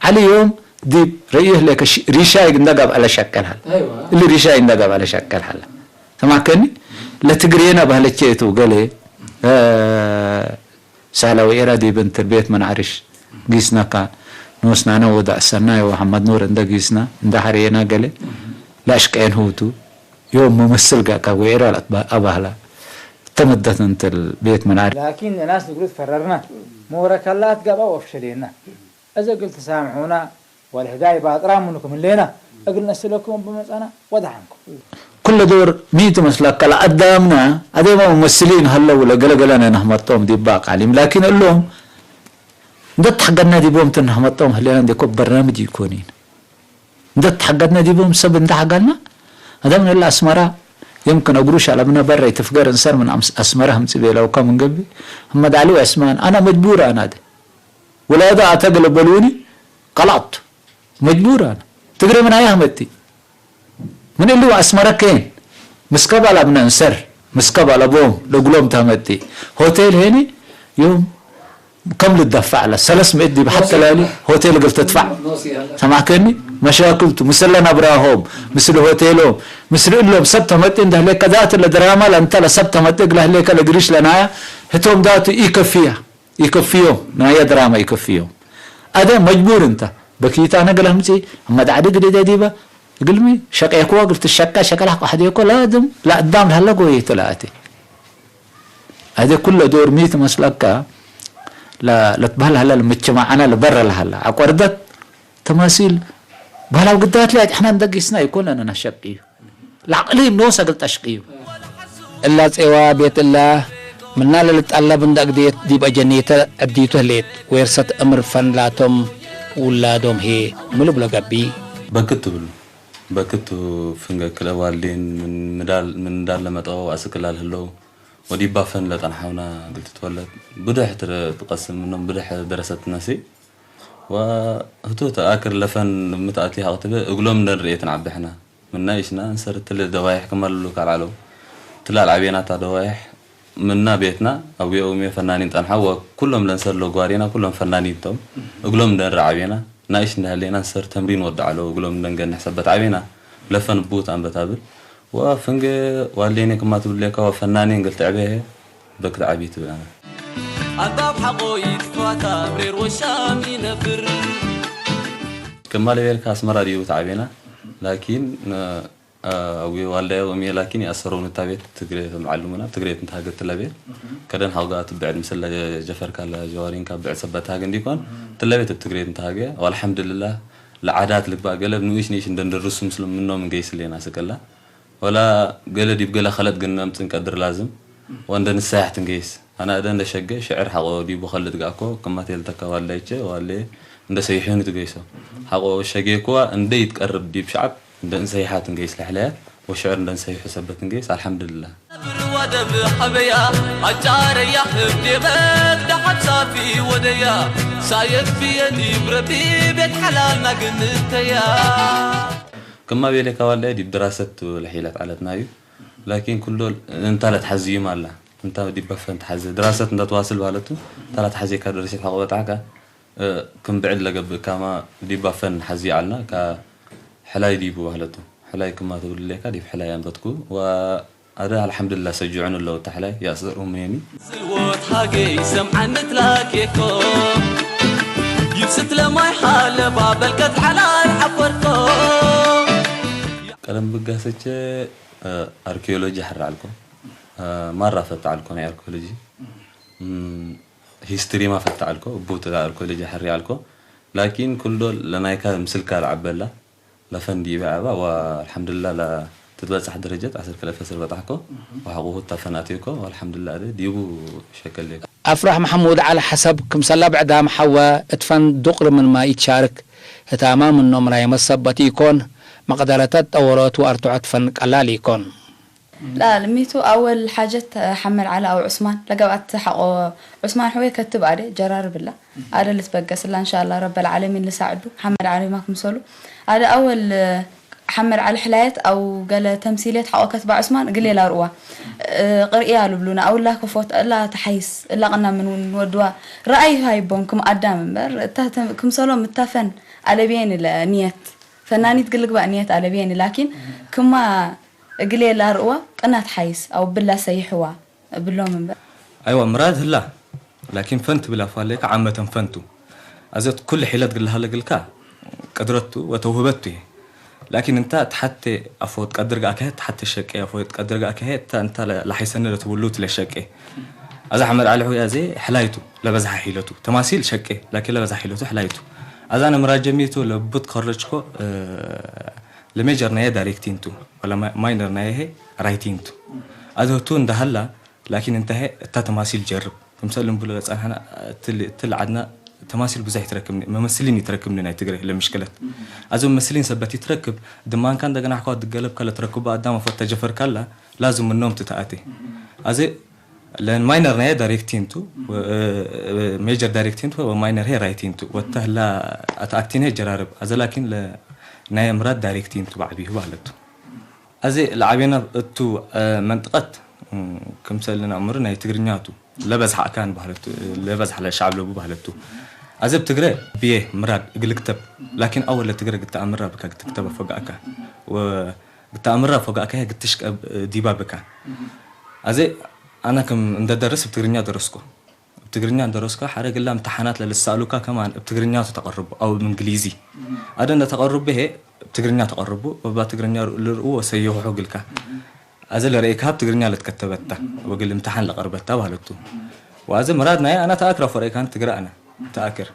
ዓሊ ዮም ዲብ ረእዩ ህሌከ ሪሻይ እንዳ ጋብአ ለሸቀል ሀለ። እሊ ሪሻይ እንዳ ጋብአ ለሸቀል ሀለ። ሰማከኒ ለትግሬና ባህለቼ እቱ ገሌ ሳላ ወኤራ ዲብ እንትር ቤት መናዕርሽ ጊስና ካን ኖስናነ ወዳእ ሰናይ ወሐመድ ኑር እንደ ጊስና እንደ ሐርየና ገሌ ለአሽቀየን ሁቱ ዮም መመስል ጋካ ወኤራ አባህላ ተመደት እንተ ቤት ምናር ላኪን ነናስ ንግሩ ትፈረርና መወረከላት ገባ ወፍሸሌና እዘ ግል ተሳምሑና ወልህዳይ ባጥራ ምኑኩም ህሌና እግል ነስለኩም ብመጻና ወደሓንኩም ኩለ ዶር ሚት መስላካ ለአዳምና አደማ ሙመስሊን ሀለው ለገለገለ ነናህመጦም ዲባ ቃሊም ላኪን እሎም እንደ ተሐገድና ዲቦም ትናህመጦም ህሌና እንደ ኮ በርናምጅ ይኮኒን እንደ ተሐገድና ዲቦም ሰብ እንደ ሐጋልና አደም ነላ አስመራ يمكن أقروش على من برا يتفقر إنسان من أمس أسمرهم سبيلا وكم من قبي محمد علي وعثمان أنا مجبور أنا ده ولا هذا أتقل بلوني قلعت مجبور أنا تقري من أيها متي من اللي هو أسمرة كين مسكب على ابن أنسر مسكب على بوم لقلوم تامتي هوتيل هني يوم كم للدفع على ثلاث مئة دي بحتى لالي هوتيل قلت تدفع سمعتني مشاكلته مثلا أبراهوم مثل هوتيلهم مثل اللهم سبت مت إن ده لك ذات الدراما لأنت لسبت مت إقله لك لقريش لنايا هتوم ذاته يكفيها يكفيهم نايا دراما يكفيهم أده مجبور أنت بكيت أنا قلهم سي أما دعدي قدي ديبا قلمي شقيكوا قلت الشقة شقلها قحديكوا لازم لا قدام هلا قوي تلاتي هذه كل دور ميت مسلكة لا لا تبهل هلا المجتمع أنا لبرا لهلا عقردت تماثيل بهلا وقدات لا إحنا ندقسنا يكون أنا نشقي العقلي منوسا قلت أشقي እላ ጼዋ ቤት እላ ምና ለልጣለብ እንዳ እግዴት ዲብ አጀኔተ ዕዲቱ ህሌት፣ ዌርሰት እምር ፈን ላቶም ውላዶም ህዬ ምን ልብሎ ገብእ? በክት ትብሉ በክት ፍንገ ክለ ዋልዴን ምን እንዳለ መጠው አስክላል ህለው ወዲባ ፈን ለጠንሓውና ግልትትወለድ ብድሕ ትቀስም ምኖም ብድሕ ደረሰት ትነሲ ወህቱ ተኣክር ለፈን ምትኣቲ ሀቅትበ እግሎም እንደንርእየትን ዓበሕና ምናይሽና እንሰር ትል ደዋይሕ ክመልሉ ካልዓለው ትላል ዓቤናታ ደዋይሕ ምና ቤትና አቡየ ኡሜ ፈናኒን ጠንሓ ወኩሎም ለንሰር ለጓዴና ኩሎም ፈናኒን ቶም እግሎም እንደንር ዓቤና ናይሽ እንደህሌና እንሰር ተምሪን ወዳዕለው እግሎም እንደንገንሕ ሰበት ዓቤና ለፈን ቡት አንበታብል ወፍንገ ዋሌኔ ክማ ትብሌካ ወፈናኔ እንግል ትዕቤ በክት ዓቢ ትብላና። ኣንታ ኣብ ሓቆ ይትፋታ ብሬር ወሻም ይነብር። ክማ ለቤልካ ኣስመራ ድዩ ተዓቤና ላኪን ኣዊ ዋልዳያ ወሚየ ላኪን ያሰረው ንታ ቤት ትግሬ ተምዓልሙና ትግሬ ትንታገ ትለቤት ከደን ሓውጋ ትብዕድ ምስለ ጀፈርካ ለጀዋሪንካ ብዕድ ሰበት ሃገ እንዲኮን ትለቤት ትግሬ ትንታገ والحمد لله ለዓዳት ልግባእ ገለብ ንኡሽ ንእሽ እንደንደርሱ ምስሉ ምኖም እንገይስሌና ስቀላ ወላ ገለ ዲብ ገለ ከለጥ ግን ነምጽ እንቀድር ላዝም ወእንደ ንሳያሕ ትንገይስ አና እደ እንደ ሸገ ሽዕር ሓቆ ዲቡ ከልጥ ጋእኮ ክማቴ ልተካ ዋልዳይቼ ዋሌ እንደ ሰይሑኒ ትገይሶ ሓቆ ሸጌ ኩዋ እንደ ይትቀርብ ዲብ ሸዓብ እንደ እንሰይሓ ትንገይስ ለሕለያት ወሽዕር እንደ እንሰይሑ ሰበት ትንገይስ አልሓምድልላህ። ነብር ወደብ ሐበያ ኣጫረያ ህብዴበት ደሓብ ሳፊ ወደያ ሳየት ብየን ይብረቢ ቤት ሓላል ናግንተያ። ክማ ቤሌካ ዋልዳይ ዲብ ድራሰት ለሒለት ዓለትና እዩ ላኪን ኩልዶ እንታ ለትሓዝዩም ኣላ እንታ ዲብ በፈን ትሓዘ ድራሰት እንዳ ትዋስል ባለቱ እንታ ለትሓዜካ ደረሴት ሓቆ በጣዕካ ክም ብዕድ ለገብእ ካማ ዲብ በፈን ሓዝዩ ዓልና ካ ሕላይ ዲቡ ባለቱ ሕላይ ክማ ትብል ሌካ ዲብ ሕላይ ኣንበትኩ ወ ኣደ ኣልሓምድላ ሰጅዑን ኣለዉ እታ ሕላይ ያእስር ኡምኔኒ። ዝልዎት ሃገይ ሰምዓኒ ትላኬኮ ይብስት ለማይ ሓለባ በልቀት ሓላል ሓፈርኮ። ቀደም ብጋሰቸ ኣርኪኦሎጂ ሓሪ ዓልኮ ማራ ፈታ ዓልኮ ናይ ኣርኪኦሎጂ ሂስትሪ ማ ፈታ ዓልኮ ቡት ኣርኪኦሎጂ ሓሪ ዓልኮ ላኪን ኩልዶ ለናይካ ምስልካ ለዓበላ ለፈን ዲበ ዓባ ወአልሐምዱሊላህ ለትትበጻሕ ደረጀት ዐስር ክልኤ ፈስር በጣሕኮ ወሐቁሁ ተፈናቴኮ ወአልሐምዱሊላህ አደ ዲቡ ሸከሌኮ። አፍራህ መሐሙድ ዐለ ሐሰብ ክምሰለ ብዕዳም ሐወ እት ፈን ዱቅሪ ምንመ ኢትሻርክ ህታመ ምኖም ናይ መሰበት ኢኮን፣ መቅደረተት ጠወሮት ወአርትዖት ፈን ቀላል ኢኮን። لا لميتو أول حاجة حمد على أو عثمان لقبعت حقو عثمان حوي كتب عليه جرار بالله هذا اللي تبقى سلا إن شاء الله رب العالمين لساعده حمد علي ما كمسولو هذا أول حمد على حلايت أو قال تمثيلية حقو كتب عثمان قال لي لا رؤوا قرئيا لبلونا أو لا كفوت إلا تحيس إلا قلنا من ودوا رأي هاي بون كم أدام بر كمسولو متفن على بين النية فنانيت قلق بقى نية على بين لكن كما እግል ለአርእዋ ቅናት ሓይስ አው ብላ ሰይሕዋ እብሎም እምበር። አይዋ ምራድ ህላ ላኪን ፈንት ብላ ፋሌካ ዓመተን ፈንቱ አዘት ኩሉ ሒለት ግልሃለ ግልካ ቅድረቱ ወተውህበቱ እየ። ላኪን እንታ ተሓቴ ኣፎት ቀድር ጋር ከሄት ተሓቴ ሸቄ ኣፎት ቀድር ጋር ከሄት እንታ ለሓይሰነ ለትብሉ ትለሸቄ ኣዛ ሐመድ ዓሊ ሑያ ዘ ሕላይቱ ለበዝሓ ሒለቱ ተማሲል ሸቄ ላኪን ለበዝሓ ሒለቱ ሕላይቱ ኣዛ ነምራ ጀሚቱ ለቡት ከረጅኮ ለሜጀር ናየ ዳይሬክቲንቱ ወላ ማይነር ናየ ሄ ራይቲንቱ ኣዘቱ እንዳሃላ ላኪን እንተሀ እታ ተማሲል ጀርብ ክምሰል እንብሎ ለጸንሐና ትል ዓድና ተማሲል ብዙሕ ይትረክብኒ መመስሊን ይትረክብኒ ናይ ትግረ ለምሽክለት ኣዞም መስሊን ሰበት ይትረክብ ድማንካ እንደገና ሕኳ ድገለብ ከለ ትረክቦ ኣዳም ፈት ተጀፈር ካላ ላዙም ምኖም ትተኣቴ ኣዘ ለን ማይነር ናይ ዳይሬክቲንቱ ሜጀር ዳይሬክቲንቱ ማይነር ሄ ራይቲንቱ ወተህላ ኣተኣክቲን ሄ ጀራርብ ኣዘ ላኪን ናይ ምራድ ዳይሬክቲንቱ ባዕቢሁ ባለቱ ኣዘ ለዓቤና እቱ መንጥቐት ክምሰልና እምሩ ናይ ትግርኛቱ ለበዝሓ ኣካን ባህለቱ ለበዝሓ ለሻዕብ ለቡ ባህለቱ ኣዘብ ትግረ ብየ ምራድ እግልክተብ ላኪን ኣወለ ትግረ ግተኣምራ ብካ ግትክተብ ኣፎጋእካ ግተኣምራ ኣፎጋእካ ግትሽቀብ ዲባ ብካ ኣዘ ኣነ ከም እንደደርስ ብትግርኛ ደረስኩ ብትግርኛ እንደረስኩ ሓደ ግላ እምተሓናት ለልሳሉካ ከማን ብትግርኛ ተተቐርቡ ኣው ብእንግሊዚ ኣደ እንደተቐርቡ ሄ ብትግርኛ ተቐርቡ ወባ ትግርኛ ልርኡ ወሰየኹሑ ግልካ ኣዘ ለርእይካ ብ ትግርኛ ለትከተበታ ወግል እምትሓን ለቐርበታ ባህለቱ ወኣዘ ምራድ ናይ ኣና ተኣክር ኣፎ ርእይካን ትግረ ኣና ተኣክር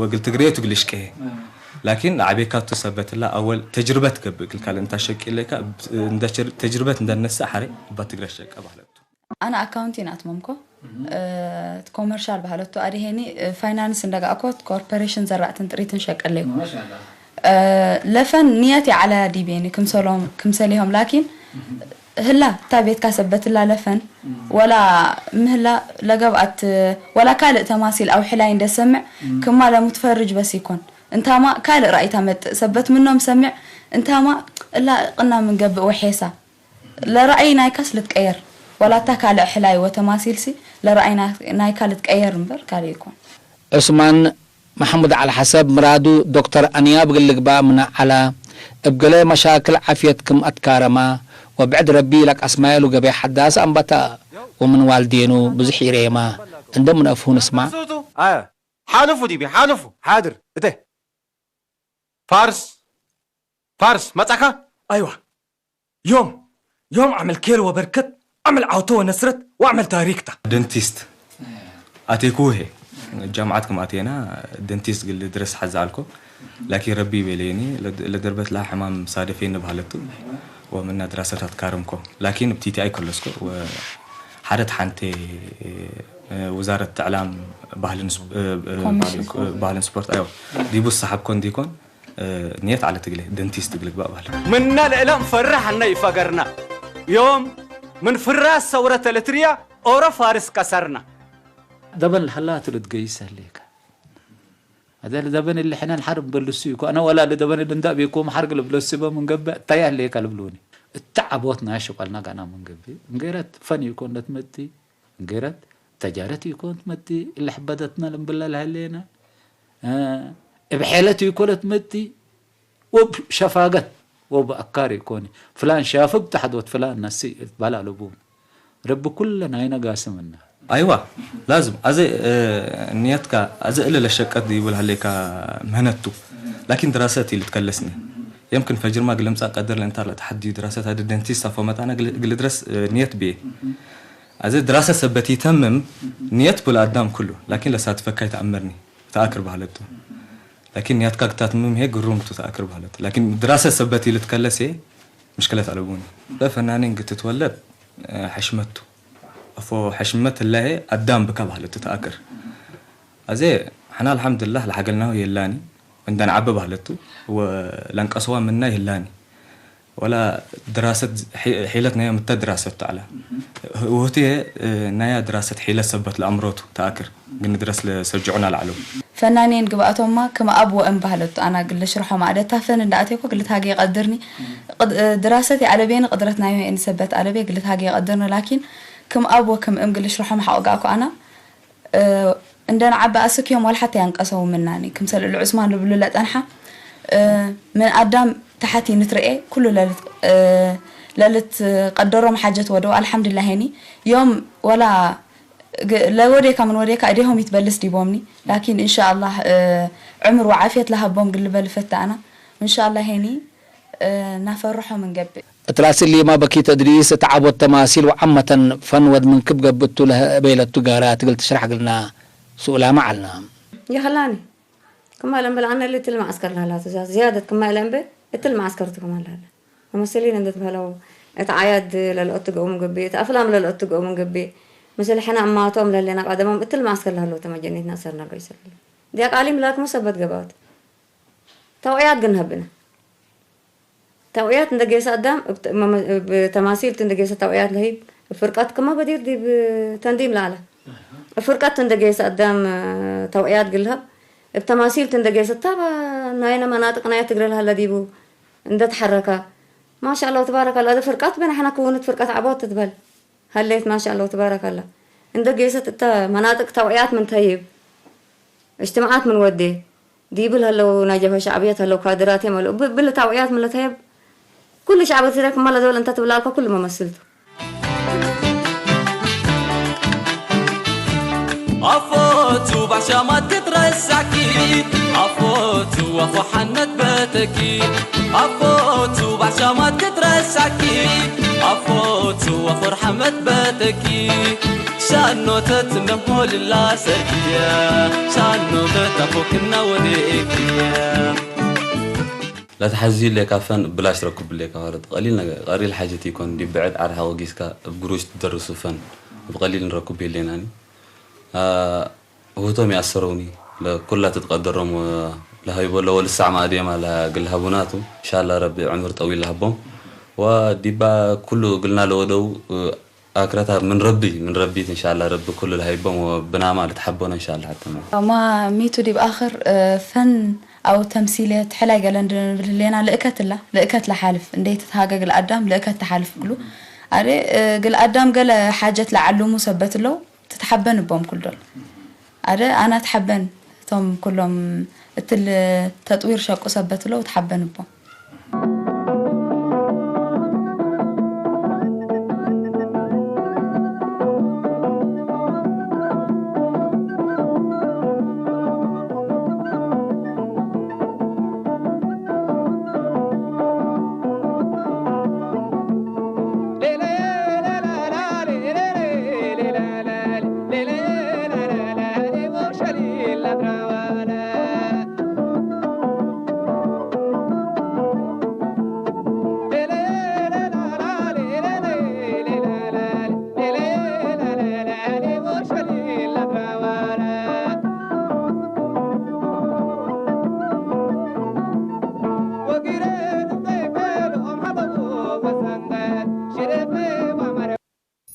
ወግል ትግርየ ትግልሽ ቀሄ ላኪን ለዓቤካ ቱ ሰበትላ ኣወል ተጅርበት ገብእ ግልካ ለእንታ ሸቂ ለካ ተጅርበት እንደነሳ ሓረ እባ ትግረ ሸቀ ባህለቱ ኣነ ኣካውንቲን ኣትመምኮ እቲ ኮመርሻል ባህለቱ ኣድሄኒ ፋይናንስ እንደጋኣኮ ኮርፖሬሽን ዘራእትን ጥሪትን ሸቀለይኩ ለፈን ንየት የዓላያ ዲቤኒ ክምሰሎም ክምሰሊሆም ላኪን ህላ እታ ቤትካ ሰበትላ ለፈን ወላ ምህላ ለገብኣት ወላ ካልእ ተማሲል ኣው ሕላይ እንደሰምዕ ክማ ለሙትፈርጅ በስ ይኮን እንታማ ካልእ ራእይታ መጥእ ሰበት ምኖም ሰምዕ እንታማ እላ ቅና ምንገብእ ወሐሳ ለራእይ ናይካስ ልትቀየር ዋላ እታ ካልእ ሕላይ ወተማሲልሲ ለራእይ ናይካ ልትቀየር እምበር ካልእ ይኮን። ዑስማን ማሕሙድ ዓል ሓሰብ ምራዱ ዶክተር ኣንያ ብግልግባ ምና ዓላ እብ ገለ መሻክል ዓፍየት ክም ኣትካረማ ወብዕድ ረቢ ለቃስማየሉ ገበይ ሓዳስ ኣንባታ ወምን ዋልዴኑ ብዙሕ ይሬማ እንደ ምን ኣፍሁ ንስማዕ። ሓልፉ ዲቢ ሓልፉ ሓድር እተ ፋርስ ፋርስ መጻኻ ኣይዋ ዮም ዮም ዓመል ኬል ወበርከት ዓመል ዓውተ ወነስረት ወዓመል ታሪክታ። ደንቲስት ኣቴኩ ሄ ጃምዓት ከም ኣቴና ደንቲስት ግል ድረስ ሓዛ ኣልኮ ላኪን ረቢ ይቤለየኒ ለደርበት ላ ሕማም ሳደፌ ንባህለቱ ወምና ድራሰታት ካርምኮ ላኪን ብቲቲ ኣይከለስኮ ሓደት ሓንቴ ውዛረት ትዕላም ባህልን ስፖርት ኣዮ ዲቡ ዝሰሓብኮ እንዲኮን ንየት ዓለ ትግለ ደንቲስት ትግለ ግባእ ባህል ምነ ልእለም ፈርሕ ኣነ ይፈገርና ዮም ምን ፍራስ ሰውረት ኤለትርያ ኦሮ ፋርስ ቀሰርና። ደበን ለሐላ ትልትገይስ ህሌከ አደ ለደበን እሊ ሕነ ለሐርብ በልሱ ይኮ አነ ወላ ለደበን እሊ እንዳ ቤኮም ሐርግ ልብለስበ ምን ገብእ እታይ ህሌከ ልብሉኒ። እተ ዐቦት ናይ ሽቆልና ጋና ምን ገብእ እንጌረት ፈን ይኮን ለትመቲ እንጌረት ተጃረት ይኮን ትመቲ እሊ ሕበደትና ልንብላ ለሀሌነ እብ ሔለት ይኮ ለትመቲ ወብ ሸፋገት ወብ ኣካር ይኮኒ ፍላን ሻፍግ ተሐዶት ፍላን ነሲ እትባላ ለቡም ረቢ ኩለ ናይነ ጋስምና። ኣይዋ ላዝም ኣዘ ንየትካ ኣዘ እለ ለሸቀት ይብል ሃሌካ ምህነቱ ላኪን ድራሰት ይልትከለስኒ የምክን ፈጅርማ ግልምጻ ቀድር ለእንታር ለተሐዲ ድራሰት ኣደ ደንቲስት ኣፎ መጣና ግልድረስ ንየት ብየ ኣዘ ድራሰት ሰበት ይተምም ንየት ብል ኣዳም ኩሉ ላኪን ለሳትፈካ ይተኣምርኒ ተኣክር ባህለቱ ላኪን ንያትካ ክታትምም ሄ ግሩም ቱ ተኣክር ባህለት ላኪን ድራሰት ሰበት ይልትከለስ ሄ ምሽክለት ኣለቡኒ ፈናኒን ግትትወለድ ሕሽመቱ ኣፎ ሕሽመት ህላሄ ኣዳም ብካ ባህለት ተኣክር ኣዜ ሕና ኣልሓምድላህ ለሓገልናሁ የላኒ እንደንዓበ ባህለቱ ለንቀስዋ ምና ይህላኒ ወላ ድራሰት ሒለት ናይ ምተ ድራሰት ተዕላ ውህትየ ናያ ድራሰት ሒለት ሰበት ለኣምሮቱ ተኣክር ግን ድረስ ለሰጅዑና ላዕሉ ፈናኔን ግብኣቶማ ክም ኣብ ወእም ባህለቱ ኣና ግለ ሽርሖ ማዕደታ ፈን እንዳኣቴኮ ግልት ሃገ ይቀድርኒ ድራሰት የኣለቤኒ ቅድረት ናይ ወእን ሰበት ኣለቤ ግልት ሃገ ይቀድርኒ ላኪን ክም ኣብ ወክም እም ግለ ሽርሖ ማሓቆ ጋእኮ ኣና እንደን ዓቢ ኣስክዮም ዋልሓታ ያንቀሰው ምናኒ ክምሰል እሉ ዑስማን ልብሉ ለጠንሓ ምን ኣዳም ተሓቲ ንትርኤ ኩሉ ለልት ለልት ቀደሮም ሓጀት ወደው ኣልሓምድላ ሄኒ ዮም ወላ ለወዴካ ምን ወዴካ እዴሆም ይትበልስ ዲቦምኒ ላኪን እንሻ ኣላህ ዕምር ወዓፍየት ለሃቦም ግልበል ፈታ ኣና እንሻ ኣላህ ሄኒ እ፣ ናፈርሖም እንገብእ። እትላስሊ ማበኪ ተድሪስ እታ ዓቦት ተማሲል ወዓመተን ፈንወድ ምን ክብ ገብቱ ለህበይለቱ ጋራ ትግል ትሽራሕ ግልና ስኡላ መዓልና። يخلاني كما لم بلعنا اللي تل معسكر لها لا تزا- زيادة كما لم بي تل معسكر كما لها ممثلين عند بهلو اتعياد للأت قوم قبي اتأفلام للأت قوم قبي مثل حنا أماتهم للينا قدمهم اتل معسكر لها لو تمجنيتنا صرنا قيسر دي قالي ملاك مسبت قبات توعيات قنها بنا ተውዕያት እንደ ጌሰ ኣዳም እብ ተ- መመ- እብ ተማሲል ት እንደ ጌሰ ተውዕያት ለህይብ እብ ፍርቀት ክመ በዲር ዲብ ተንዲም ለኣለ። እብ ፍርቀት ት እንደ ጌሰ ኣዳም እ፣ ተውዕያት ግልሀብ እብ ተማሲል ት እንደ ጌሰ ታባ ናይነ መናጥቅ ናይ ትግረ ለሀለ ዲቡ እንደ ተሐረካ ማሻአላህ ወተባረካላህ። እደ ፍርቀት ብን ሐነ ክውንት ፍርቀት ዐቦት ትትበል። ሀሌት ማሻአላህ ወተባረካላህ። እንደ ጌሰት እተ መናጥቅ ተውዕያት ምን ተህይብ እጅትማዓት ምን ወዴ ዲብል ሀለው ናይ ጀብሀ ሸዕብየት ሀለው ካድራቴ መልኡ ብ- ብለ ታውዕያት ምለ ተየብ ኩሉ ሸዕብ ትግራይ ክመለ ዘበለ እንተ ትብላልኮ ኩሉ መመስልቱ ኣፎቱ ባሻማት ክትረሳኪ ኣፎቱ ኣፎ ሓነት በተኪ ኣፎቱ ባሻማት ክትረሳኪ ኣፎቱ ኣፎ ርሓመት በተኪ ሻኖተት ነሞልላ ሰርክየ ሻኖተት ኣፎክና ወደኤክየ لا تحزي لك فن بلاش ركب لك غلط قليل نق- قليل حاجتي يكون دي بعد على حقوقيسكا بقروش تدرسوا فن بقليل نركب ليناني آه هو تومي أسروني لكل تتقدرهم و- لهاي ولا ولا الساعة ما أديم على قل هبوناتو إن شاء الله ربي عمر طويل لهبهم وديبا كله قلنا له ودو آه، ኣክረታ ምን ረቢ ምን ረቢት እንሻላ ረቢ ኩሉ ልሃይቦም ወብናማ ልትሓቦነ እንሻላ ሓተማ ما ميتو دي بآخر آه، فن أو تمثيلية حلاي قال عندنا لينا لأكت لا لأكت لا حالف إن ديت تهاجج الأدم لأكت تحالف كله أري آه، قال أدم قال حاجة لعلمو سبت له تتحبن بهم كل دول ኣደ ኣና ትሓበን እቶም ኩሎም እትል ተጥዊር ሸቁ ሰበት ለው ትሓበን እቦ።